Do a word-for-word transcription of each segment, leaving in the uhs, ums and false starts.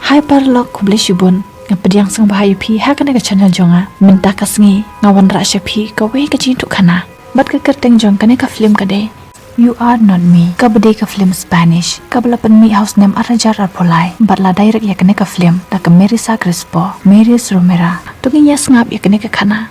Hi paralok, khublei shibun. Nga pdiang sngewbha ïa phi ha kane ka channel jong nga. Mynta ka sngi nga wanrah sha phi kawei ka jingïathuh khana. Bad ka kyrteng jong kane ka film ka dei You Are Not Me, kaba dei ka film Spanish, kaba la pynmih ha u snem ar hajar arphew lai, bad la direct ïa kane ka film da ka Marisa Crespo, Marius Romera. To ngin ïa sngap ïa kane ka khana.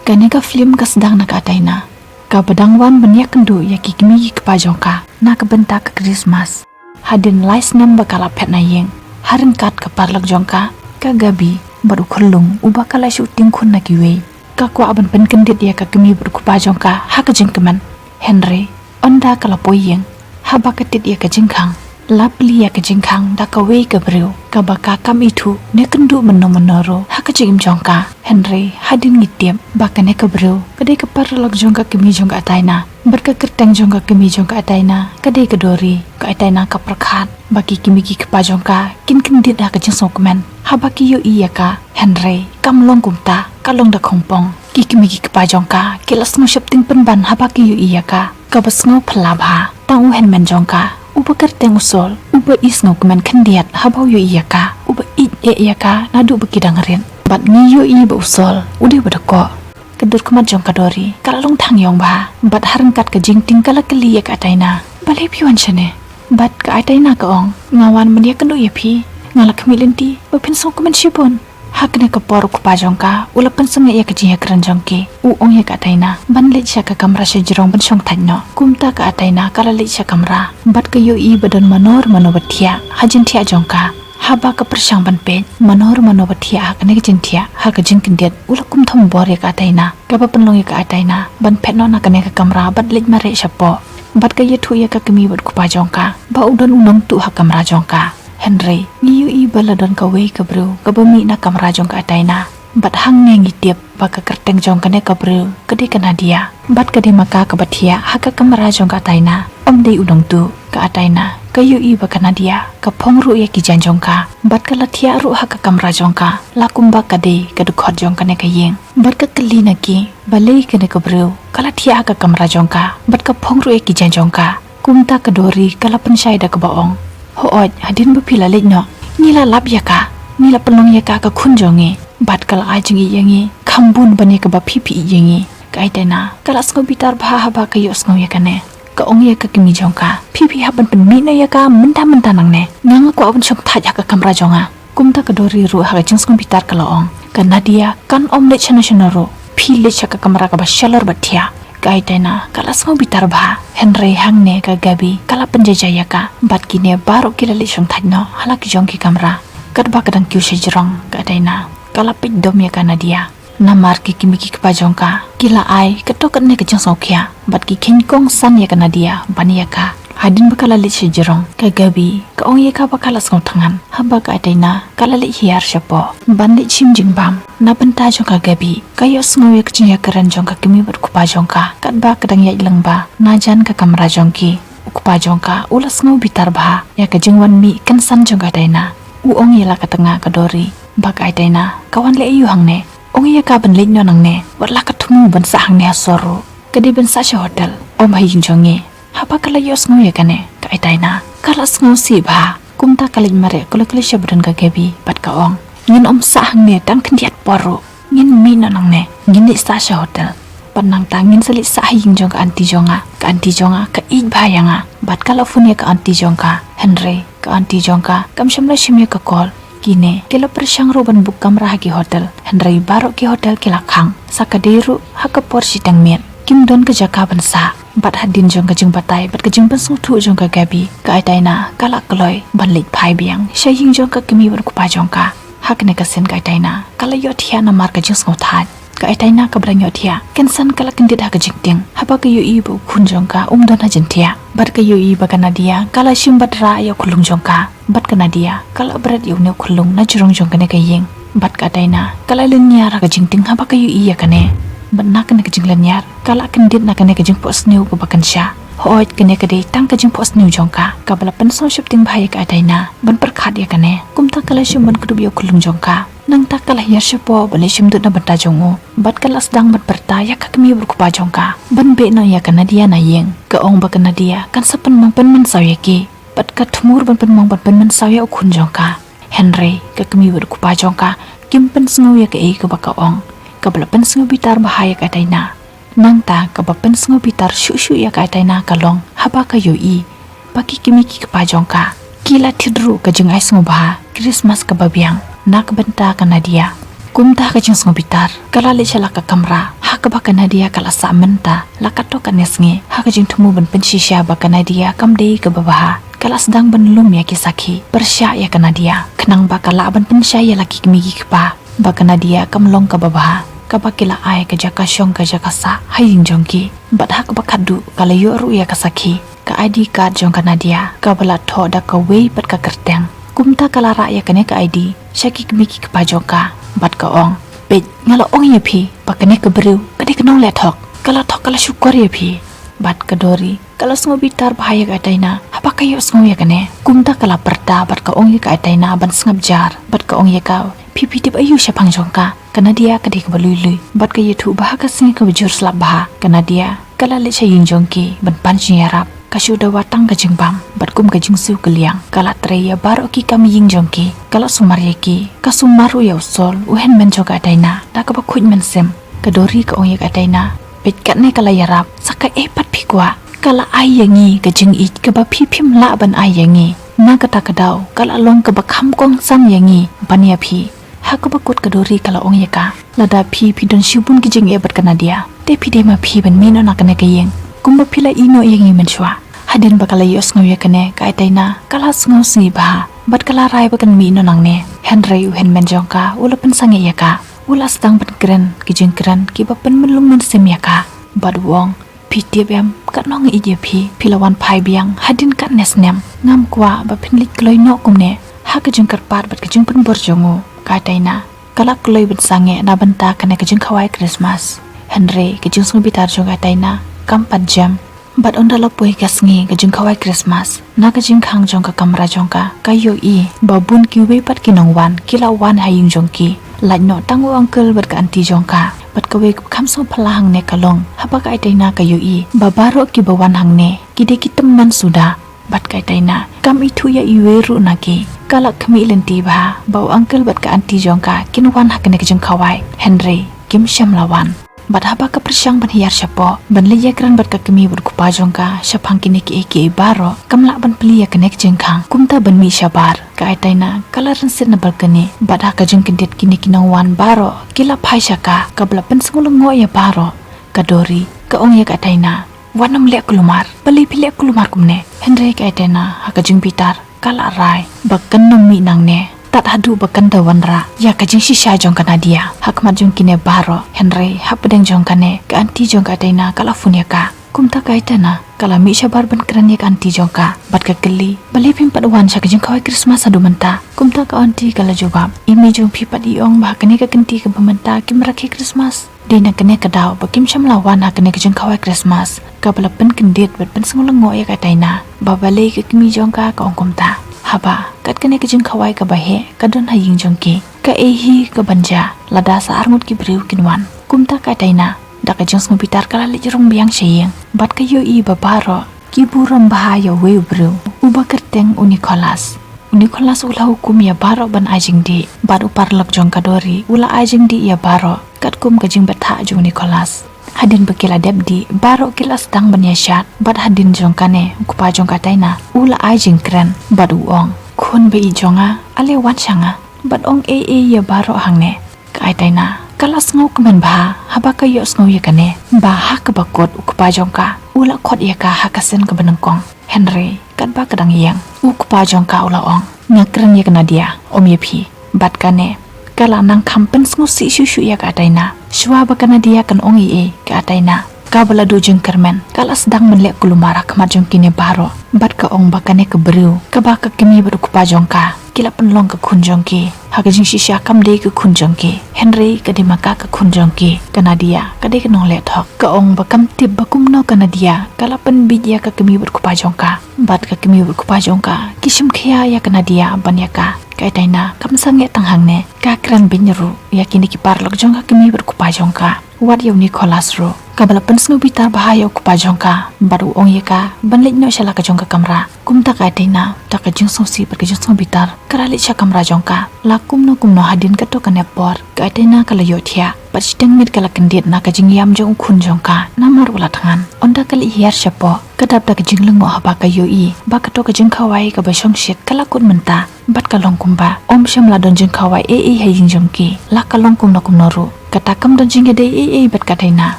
Kane ka film ka sdang na ka Ataina, kaba dang wan ban ïakynduh ïa ki kmie ki kpa jong ka na ka bynta ka Christmas. Hadien lai snem ba ka la phet na ïing, ha ryngkat ka paralok jong ka, ka Gaby, bad u khyllung uba ka la shu tieng khun na kiwei, ka kwah ban pynkyndit ïa ka kmie bad u kpa jong ka ha ka jingkmen. Hynrei ynda ka la poi ïing, haba ka tied ïa ka jingkhang, la plie ïa ka jingkhang da kawei ka briew kaba ka kam ithuh ne kynduh mynno mynno ruh ha ka jingim jong ka. Hynrei hadien ngi tip ba kane ka briew ka dei ka paralok jong ka kmie jong ka Ataina, bad ka kyrteng jong ka kmie jong ka Ataina ka dei ka Dori. Ka Ataina ka pyrkhat ba ki kmie ki kpa jong ka kin kyndit ha ka jingsngewkmen haba ki ïohi ïa ka. Hynrei kam long kumta, ka long da khongpong. Ki kmie ki kpa jong ka ki la sngew sheptieng pynban haba ki ïohi ïa ka, kaba sngew phylla bha. Tang u hynmen jong ka uba kyrteng u Sol, uba i sngewkmen khyndiat haba u ïohi ïa ka, uba ïeit eh ïa ka naduh ba ki dang rit. Bad ngi ïohi ba u Sol u dei ba dkoh. Ka dur khmat jong ka Dori ka la long thang ïong bha, bad ha ryngkat ka jingtieng ka la kylli ïa ka Ataina, "Balei phi wan shane?" Bad ka Ataina ka ong, "Nga wan ban ïakynduh ïa phi. Nga la khmih lynti ba phin sngewkmen shibun." Ha kane ka por u kpa jong ka u la pynsangeh ïa ka jingïakren jong ki, u ong ïa ka Ataina ban leit sha ka kamra shajrong ban shongthait noh. Kumta ka Ataina ka la leit sha kamra, bad ka ïohi ba don mano mano ba thiah ha jingthiah jong ka. Haba ka pyrshang ban peit mano mano ba thiah ha kane ka jingthiah, ha ka jingkyndit u la kum thombor ïa ka Ataina, kaba pynlong ïa ka Ataina ban phet noh na kane ka kamra bad leit mareh shapoh. Bad ka ïathuh ïa ka kmie bad u kpa jong ka ba u don u nongtuh ha kamra jong ka. Hynrei ngi ïohi ba la don kawei ka briew kaba mih na kamra jong ka Ataina. Bad hangne ngi tip ba ka kyrteng jong kane ka briew ka dei ka Nadia, bad ka dei ma ka kaba thiah ha ka kamra jong ka Ataina. Ym dei u nongtuh. Ka Ataina ka ïohi ba ka Nadia ka phong ruh ïa ki jaiñ jong ka, bad ka la thiah ruh ha ka kamra jong ka, la kumba ka dei ka dkhot jong kane ka ïing. Bad ka kylli na ki, "Balei kane ka briew ka la thiah ha ka kamra jong ka bad ka phong ruh ïa ki jaiñ jong ka?" Kumta ka Dori ka la pynshai da kaba ong, "Hooid, hadien ba phi la leit noh, ngi la lap ïa ka. Ngi la pynlong ïa ka ka khun jong ngi, bad ka la ai jingïeit ïa ngi kham bun ban ïa kaba phi phi ïeit ïa ngi." Ka Ataina ka la sngew bitar bha haba ka ïohsngew ïa kane. Ka ong ïa ka kmie jong ka, "Phi phi hap ban pynmih noh ïa ka mynta mynta nangne. Nga nga kwah ban shongthait ha ka kamra jong nga." Kumta ka Dori ruh ha ka jingsngewbitar ka la ong, "Ka Nadia kan ym leit shano shano ruh. Phi leit sha ka kamra kaba shalor bad thiah." Ka Ataina ka la sngew bitar bha. Hynrei hangne ka Gaby ka la pynjaijai ïa ka, bad kine baroh ki la leit shongthait noh ha la ki jong ki kamra. Katba ka dang kiew shajrong, ka Ataina ka la peit dom ïa ka Nadia. Namar ki kmie ki kpa jong ka ki la ai kato katne ka jingsngewkhia, bad ki kheiñ kongsan ïa ka Nadia ban ïa ka. Hadien ba ka la leit shajrong, ka Gaby ka ong ïa ka ba ka la sngew thngan haba ka Ataina ka la leit hiar shapoh ban leit shim jingbam. Na bynta jong ka Gaby, ka ïohsngew ïa ka jingïakren jong ka kmie bad u kpa jong ka katba ka dang ïaid lyngba na jan ka kamra jong ki. U kpa jong ka u la sngew bitar bha ïa ka jingwan mih kynsan jong ka Ataina. U ong ïa la ka tnga ka Dori ba ka Ataina ka wan leh aïu hangne. Ong ïa ka ban leit noh nangne, wat la ka thmu ban sah hangne ha sor ruh. Ka dei ban sah sha hotel, ym ha ïing jong ngi. Haba ka la ïohsngew ïa kane, ka Ataina ka la sngewsih bha. Kumta ka leit mareh khlem khlem sha ba don ka Gaby bad ka ong, "Ngin ym sah hangne tang khyndiat por ruh. Ngin mih noh nangne, ngin leit sah sha hotel. Bad nangta ngin sa leit sah ha ïing jong ka aunty jong nga. Ka aunty jong nga ka ïeit bha ïa nga, bad ka la phone ïa ka aunty jong ka. Hynrei ka aunty jong ka kam shym la shim ïa ka call." Kine ki la pyrshang ruh ban book kamra ha ki hotel, hynrei baroh ki hotel ki la khang. Sa ka dei ruh ha ka por shiteng miet, kim don ka jaka ban sah. Bad hadien jong ka jingbatai bad ka jingpynsngewthuh jong ka Gaby, ka Ataina ka la kloi ban leit phai biang sha ïing jong ka kmie bad u kpa jong ka. Ha kane ka sien ka Ataina ka la ïohthiah namar ka jingsngewthait. Ka Ataina kaba dang ïohthiah kynsan ka la kyndit ha ka jingtieng haba ka ïohi ba u khun jong ka um don ha jingthiah. Bad ka ïohi ba ka Nadia ka la shim bad rah ïa u khyllung jong ka. Bad ka Nadia ka la bret ïa une u khyllung na jrong jong kane ka ïing. Bad ka Ataina ka la lynñiar ha ka jingtieng haba ka ïohi ïa kane. Bad na kane ka jinglynñiar ka la kyndit na kane ka jingphohsniew kaba kynsha. Hooid, kane ka dei tang ka jingphohsniew jong ka kaba la pynsngew sheptieng bha ïa ka Ataina ban pyrkhat ïa kane. Kumta ka la shim ban kdup ïa u khyllung jong ka. Nangta ka la hiar shapoh ban leit shim dud na bynta jong u. Bad ka la sdang ban pyrta ïa ka kmie bad u kpa jong ka ban beh noh ïa ka Nadia na ïing. Ka ong ba ka Nadia kan sa pynmong pynmynsaw ïa ki. Bad ka thmu ruh ban pynmong ban pynmynsaw ïa u khun jong ka. Hynrei ka kmie bad u kpa jong ka kim pynsngew ïa kaei kaba ka ong. Kaba la pynsngew bitar bha ïa ka Aitaina. Nangta kaba pynsngew bitar shuh shuh ïa ka Aitaina ka long haba ka ïohi ba ki kmie ki kpa jong ka ki la thied ruh ka jingai sngewbha Krismas kaba biang na ka bynta ka Nadia. Kumta ka jingsngew bitar ka la leit sha la ka kamra ha kaba ka Nadia ka la sah mynta la katto katne sngi ha ka jingthmu ban pynshisha ba ka Nadia kam dei kaba bha. Ka la sdang ban lum ïa ki sakhi pyrshah ïa ka Nadia khnang ba ka lah ban pynshai ïa la ki kmie ki kpa ba ka Nadia kam long kaba bha, kaba ki la ai ka jaka shong ka jaka sah ha ïing jong ki. Bad ha kaba khatduh ka la ïoh ruh ïa ka sakhi, ka I D card jong ka Nadia kaba la thoh da kawei pat ka kyrteng. Kumta ka la rah ïa kane ka I D sha ki kmie ki kpa jong ka bad ka ong, "Peit, nga la ong ïa phi ba kane ka briew ka dei ka nongleh thok, ka la thok, ka la shukor ïa phi." Bad ka Dori ka la sngew bitar bha ïa ka Aitaina haba ka ïohsngew ïa kane. Kumta ka la pyrta bad ka ong ïa ka Aitaina ban sngap jar bad ka ong ïa ka, "Phi, phi tip aïu shaphang jong ka? Ka Nadia ka dei kaba lui lui bad ka ïathuh bha ha ka sngi kaba jur slap bha." Ka Nadia ka la leit sha ïing jong ki ban pan jingïarap. Ka shu dawa tang ka jingbam bad kum ka jingsiew kylliang ka la trei ïa baroh ki kam ïing jong ki. Ka la sumar ïa ki, ka sumar ruh ïa u Sol, u hynmen jong ka Aitaina, da kaba khuid mynsiem. Ka Dori ka ong ïa ka Aitaina, "Peit, katne ka la ïarap, sa kaei pat phi kwah? Ka la ai ïa ngi ka jingïeit kaba phi phim lah ban ai ïa ngi. Na kata ka daw ka la long kaba kham kongsan ïa ngi ban ïa phi." Ha kaba kut ka Dori ka la ong ïa ka, "Lada phi, phi don shibun ki jingeh bad ka Nadia, te phi dei ma phi ban mih noh na kane ka ïing kumba phi la ïeh noh ïa ngi mynshuwa." Hadien ba ka la ïohsngew ïa kane, ka Aitaina ka la sngew sngew bha bad ka la rai ba kan mih noh nangne. Hynrei u hynmen jong ka u la pynsangeh ïa ka. U la sdang ban kren ki jingkren kiba pynmlung mynsiem ïa ka bad u ong, "Phi tip em, katno nga ïeit ïa phi, phi la wan phai biang hadien katne snem. Ngam kwah ba phin leit kloi noh kumne." Ha ka jingkyrpad bad ka jingpynbor jong u, ka Aitaina ka la kloi ban sangeh na bynta kane ka jingkhawai Krismas. Hynrei ka jingsngewbitar jong ka Aitaina kam pat jem. Bad ynda la poi ka sngi ka jingkhawai Krismas, na ka jingkhang jong ka kamra jong ka, ka ïohi ba bun kiwei pat ki nongwan ki la wan ha ïing jong ki, lait noh tang u uncle bad ka aunty jong ka bad kawei kaba kham sngewphylla hangne ka long haba ka Aitaina ka ïohi ba baroh kiba wan hangne ki dei ki tymmen suda. Bad ka Aitaina kam ithuh ïa iwei ruh na ki. Ka la khmih lynti bha ba u uncle bad ka aunty jong ka kin wan ha kane ka jingkhawai, hynrei kim shym la wan. Bad haba ka pyrshang ban hiar shapoh ban leit ïakren bad ka kmie bad u kpa jong ka shaphang kine kiei kiei baroh, kam lah ban plie ïa kane ka jingkhang. Kumta ban mih shabar, ka Aitaina ka la rynsied na balkoni bad ha ka jingkyndit kine ki nongwan baroh ki la phai sha ka, kaba la pynsngewlyngngoh ïa baroh. Ka Dori ka ong ïa ka Aitaina, "Wat nym leh kulmar, balei phi leh kulmar kumne?" Hynrei ka Aitaina ha ka jingbitar ka la rai ba kan nym mih nangne tad haduh ba kan da wanrah ïa ka jingshisha jong ka Nadia ha khmat jong kine baroh. Hynrei hapdeng jong kane, ka aunty jong ka Aitaina ka la phone ïa ka. Kumta ka Aitaina ka la mih shabar ban kren ïa ka aunty jong ka bad ka kylli, "Balei phim pat wan sha ka jingkhawai Krismas haduh mynta?" Kumta ka aunty ka la jubab, "I mei jong phi pat i ong ba ha kane ka kynti kaba mynta kim rakhe Krismas. Dei na kane ka daw ba kim shym la wan ha kane ka jingkhawai Krismas." Kaba la pynkyndit bad pynsngewlyngngoh ïa ka Aitaina ba balei ka kmie jong ka ka ong kumta. Haba kat kane ka jingkhawai kaba heh ka don ha ïing jong ki, kaei hi kaban jia lada sa arngut ki briew kin wan. Kumta ka Aitaina da ka jingsngewbitar ka la leit rung biang sha ïing bad ka ïohi ba baroh ki burom bha ïa uwei u briew uba kyrteng u Nicholas. U Nicholas u la hukum ïa baroh ban ai jingdih bad u paralok jong ka Dori u la ai jingdih ïa baroh katkum ka jingbthah jong u Nicholas. Hadien ba ki la dep dih, baroh ki la sdang ban ïashad bad hadien jong kane, u kpa jong ka Aitaina u la ai jingkren bad u ong, "Khun ba ïeit jong nga, ale wan sha nga bad ong ei ei ïa baroh hangne." Ka Aitaina ka la sngewkmen bha haba ka ïohsngew ïa kane, ba ha kaba kut u kpa jong ka u la khot ïa ka ha ka sien kaba nyngkong. Hynrei katba ka dang ïeng, u kpa jong ka u la ong, "Nga kren ïa ka Nadia, ym ïa phi." Bad kane ka la nang kham pynsngewsih shuh shuh ïa ka Aitaina. Shuwa ba ka Nadia kan ong ei ei, ka Aitaina kaba la duh jingkyrmen ka la sdang ban leh kulmar ha khmat jong kine baroh bad ka ong ba kane ka briew kaba ka kmie bad u kpa jong ka ki la pynlong ka khun jong ki, ha ka jingshisha kam dei ka khun jong ki, hynrei ka dei ma ka ka khun jong ki. Ka Nadia ka dei ka nongleh thok. Ka ong ba kam tip ba kumno ka Nadia ka la pynbiej ïa ka kmie bad u kpa jong ka. Bad ka kmie bad u kpa jong ka ki shim khia ïa ka Nadia ban ïa ka. Ka Aitaina kam sangeh tang hangne, ka kren beiñ ruh ïa kine ki paralok jong ka kmie bad u kpa jong ka. Wat ïa u Nicholas ruh kaba la pynsngewbitar bha ïa u kpa jong ka bad u ong ïa ka ban leit noh sha la ka jong ka kamra. Kumta ka Athena da ka jingsngewsih bad ka jingsngewbitar ka la leit sha kamra jong ka. La kumno kumno hadien kato ka nep por ka Athena ka la ïohthiah bad shiteng miet ka la kyndit na ka jingïam jong u khun jong ka namar u la thngan. Ynda ka leit hiar shapoh ka dap da ka jinglyngngoh haba ka ïohi ba kato ka jingkhawai kaba shongshit ka la kut mynta bad ka long kumba ym shym la don jingkhawai ei ei ha ïing jong ki. La ka long kumno kumno ruh kata kam don jingïadei ei ei bad ka Athena.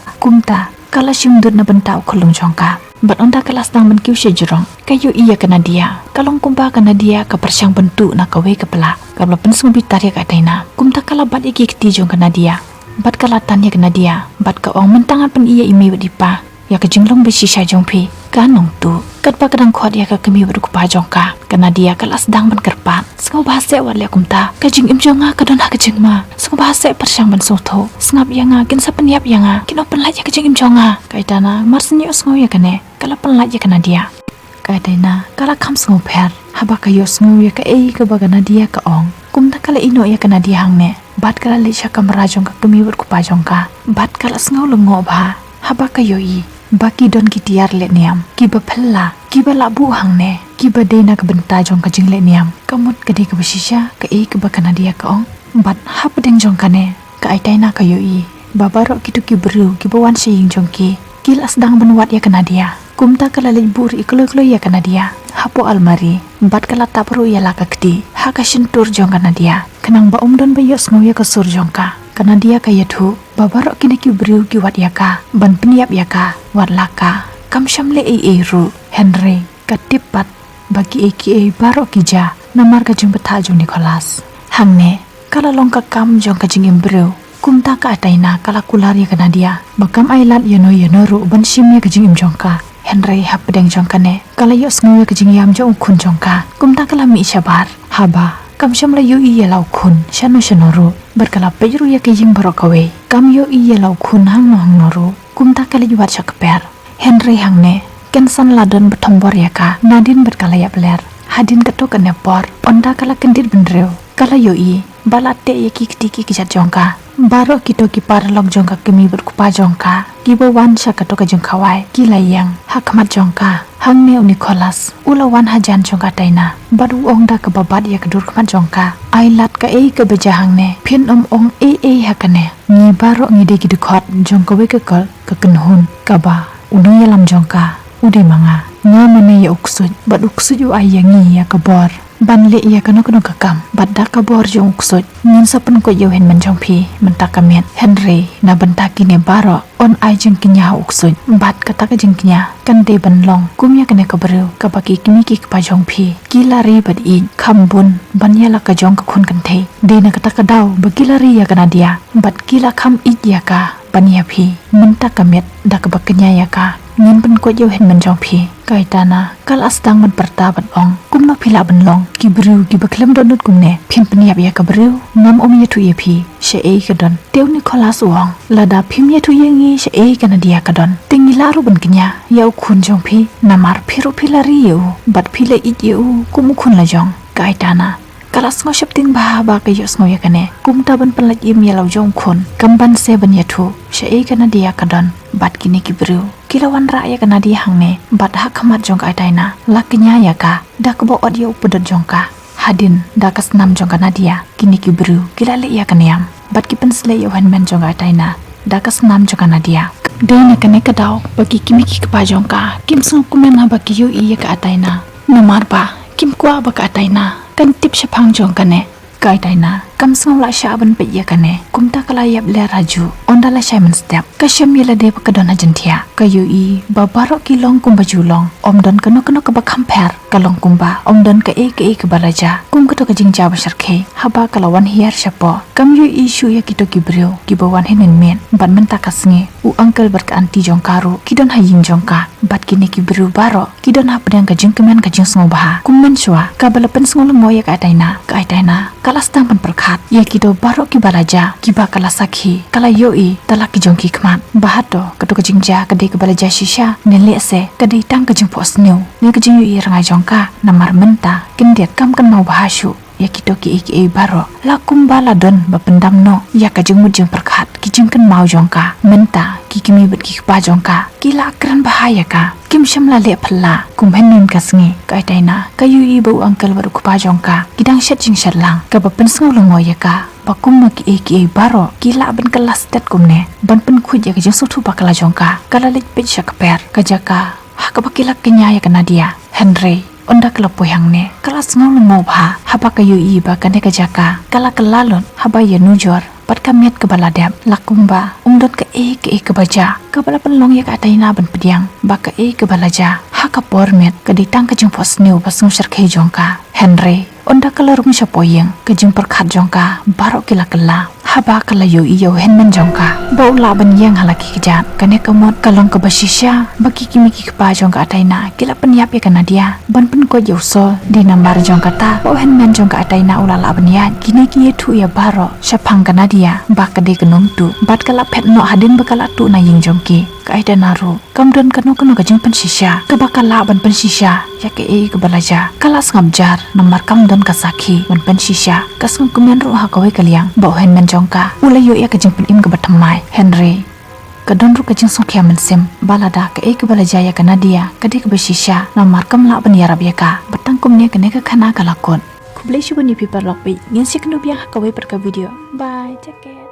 Kumta ka la shim dud na bynta u khyllung jong ka bad ynda ka la sdang ban kiew sha jrong ka ïohi ïa ka Nadia. Ka long kumba ka Nadia ka pyrshang ban tuh na kawei ka pla kaba la pynsngewbitar ïa ka Athena. Kumta ka la bat ïa ki kti jong ka Nadia bad ka la tan ïa ka Nadia bad ka ong, mynta ngan pyni ïa i mei bad i pa ïa ka jinglong ba shisha jong phi. Ka nongtuh katba ka dang khot ïa ka kmie bad u kpa jong ka, ka Nadia ka la sdang ban kyrpad. Sngewbha seh wat leh kumta, ka jingim jong nga ka don ha ka jingma. Sngewbha seh pyrshang ban sngewthuh. Sngap ïa nga, kin sa pynïap ïa nga, kin ym pynlait ïa ka jingim jong nga. Ka Athena mar shu ïohsngew ïa kane ka la pynlait ïa ka Nadia. Ka Athena ka la kham sngewpher haba ka ïohsngew ïa kaei kaba ka Nadia ka ong. Kumta ka la ïehnoh ïa ka Nadia hangne bad ka la leit sha kamra jong ka kmie bad u kpa jong ka bad ka la sngew lyngngoh bha haba ka ïohi ba ki don ki tiar lehniam kiba phylla kiba la buh hangne kiba dei na ka bynta jong ka jinglehniam. Ka mut ka dei kaba shisha kaei kaba ka Nadia ka ong. Bad hapdeng jong kane ka Athena ka ïohi ba baroh kito ki briew kiba wan sha ïing jong ki ki la sdang ban wad ïa ka Nadia. Kumta ka la leit buh ri kloi kloi ïa ka Nadia hapoh almari bad ka la tap ruh ïa la ka kti ha ka shyntur jong ka Nadia khnang ba ym don ba ïohsngew ïa ka sur jong ka. Ka Nadia ka ïathuh ba baroh kine ki briew ki wad ïa ka ban pynïap ïa ka, wat la ka kam shym leh ei ei ruh, hynrei ka tip pat ba kiei kiei baroh ki jia namar ka jingbthah jong u Nicholas. Hangne ka la long ka kam jong ka jingim briew. Kumta ka Athena ka la kular ïa ka Nadia ba kam ailad ïano ïano ruh ban shim ïa ka jingim jong ka. Hynrei hapdeng jong kane ka la ïohsngew ïa ka jingïam jong u khun jong ka. Kumta ka la mih shabar haba kam shym la ïohi ïa la u khun shano shano ruh bad ka la peit ruh ïa ka ïing baroh kawei, kam ïohi ïa la u khun hangno hangno ruh. Kumta ka leit wad sha kper. Hynrei hangne kynsan la don ba thombor ïa ka nadien bad ka la ïapler. Hadien kato kane por ynda ka la kyndit bynriew ka la ïohi ba la teh ïa ki kti ki kjat jong ka. Baroh kito ki paralok jong ka kmie bad u kpa jong ka kiba wan sha kato ka jingkhawai ki la ïeng ha khmat jong ka. Hangne u Nicholas u la wan hajan jong ka Athena bad u ong da kaba bat ïa ka dur khmat jong ka, ailad kaei kaba jia hangne phin ym ong ei ei ha kane. Ngi baroh ngi dei ki dkhot jong kawei ka kol ka kynhun kaba u nongïalam jong ka u dei ma nga. Nga mane ïa u ksuid bad u ksuid u ai ïa ngi ïa ka bor ban leh ïa kano kano ka kam bad da ka bor jong u ksuid ngin sa pynkoit ïa u hynmen jong phi mynta ka miet. Hynrei na bynta kine baroh yn ai jingkñia ha u ksuid bad kata ka jingkñia kan dei ban long kum ïa kane ka briew kaba ki kmie ki kpa jong phi ki la ri bad ïeit kham bun ban ïa la ka jong ka khun kynthei. Dei na kata ka daw ba ki la ri ïa ka Nadia bad ki la kham ïeit ïa ka ban ïa phi mynta ka miet da kaba kñia ïa ka ngin pynkoit ïa u hynmen jong phi. Ka Athena ka la sdang ban pyrta bad ong, kumno phi lah ban long ki briew kiba khlem dohnud kumne? Phim pynïap ïa ka briew, ngam ym ïathuh ïa phi shaei ka don. Te u Nicholas u ong, lada phim ïathuh ïa ngi shaei ka Nadia ka don, te ngi lah ruh ban kñia ïa u khun jong phi namar phi ruh phi la ri ïa u bad phi la ïeit ïa u kum u khun la jong. Ka Athena ka la sngew sheptieng bha ba ka ïohsngew ïa kane. Kumta ban pynlait im ïa la u jong u khun kam ban se ban ïathuh shaei ka Nadia ka don bad kine ki briew. Ki la wanrah ïa ka Nadia hangne bad ha khmat jong ka Athena la kñia ïa ka da kaba ot ïa u pdot jong ka. Hadien da ka snam jong ka Nadia kine ki briew ki la leh ïa ka niam bad ki pynsleh ïa u hynmen jong ka Athena da ka snam jong ka Nadia. Dei na kane ka daw ba ki kmie ki kpa jong ka kim sngewkmen haba ki ïohi ïa ka Athena namar ba kim kwah ba ka Athena kan tip shaphang jong kane. Ka Athena kam sngew lah shah ban peit ïa kane. Kumta ka la ïapler ha ju. Ynda la shai mynstep ka shem ïa lade ba ka don ha jynthia. Ka ïohi ba baroh ki long kumba ju long, ym don kano kano kaba kham pher. Ka long kumba ym don kaei kaei kaba la jia kum kato ka jingjia ba shyrkhei. Haba ka la wan hiar shapoh kam ïohi shuh ïa kito ki briew kiba wan hynnin miet bad mynta ka sngi u uncle bad ka aunty jong ka ruh ki don ha ïing jong ka bad kine ki briew baroh ki don hapdeng ka jingkmen ka jingsngewbha. Kum mynshuwa kaba la pynsngew lyngngoh ïa ka Athena, ka Athena ka la sdang ban pyrkhat ïa kito baroh kiba la jia kiba ka la sakhi, ka la ïohi da la ki jong ki khmat. Ba hato kato ka jingjia ka dei kaba la jia shisha ne lehse ka dei tang ka jingphohsniew ne ka jingïohi rngai jong ka namar mynta kyndit kam kynmaw bha shuh ïa kito kiei kiei baroh. La kumba la don ba pyndam noh ïa ka jingmut jingpyrkhat, ki jingkynmaw jong ka. Mynta ki kmie bad ki kpa jong ka ki la kren bha ïa ka. Kim shym la leh phylla. Kum hynnin ka sngi ka Aitaina ka ïohi ba u uncle bad u kpa jong ka ki dang shet jingshet lang, kaba pynsngew lyngngoh ïa ka ba kumba kiei kiei baroh ki lah ban kylla stet kumne ban pynkhuid ïa ka jingsngewthuh bakla jong ka. Ka la leit peit sha kper ka jaka ha kaba ki la kñia ïa ka Nadia. Hynrei ynda ka la poi hangne ka la sngew lyngngoh bha haba ka ïohi ba kane ka jaka ka la kylla lut haba ïanujor bad ka miet kaba la dep. La kumba ym don kaei kaei kaba jia, kaba la pynlong ïa ka Aitaina ban pdiang ba kaei kaba la jia ha ka por miet ka dei tang ka jingphohsniew ba sngewshyrkhei jong ka. Hynrei ynda ka la rung sha poh ïing, ka jingpyrkhat jong ka baroh ki la kylla haba ka la ïohi ïa u hynmen jong ka ba u lah ban ïeng ha la ki kjat. Kane ka mut ka long kaba shisha ba ki kmie ki kpa jong ka Aitaina ki la pynïap ïa ka Nadia ban pynkoit ïa u Sol. Dei namar jong kata ba u hynmen jong ka Aitaina u la lah ban ïaid. Kine ki ïathuh ïa baroh shaphang ka Nadia ba ka dei ka nongtuh bad ka la phet noh hadien ba ka la tuh na ïing jong ki. Ka Aitaina ruh kam don kano kano ka jingpynshisha kaba ka lah ban pynshisha ïa kaei kaba la jia. Ka la sngap jar namar kam don ka sakhi ban pynshisha. Ka sngewkmen ruh ha kawei ka liang ba u hynmen jong ka u la ïoh ïa ka jingpynim kaba thymmai. Hynrei ka don ruh ka jingsngewkhia mynsiem ba lada kaei kaba la jia ïa ka Nadia ka dei kaba shisha, namar kam lah ban ïarap ïa ka. Bad tang kumne kane ka khana ka la kut. Khublei shibun ïa phi paralok, ngin sa ïakynduh biang ha kawei pat ka video. Bye, take care.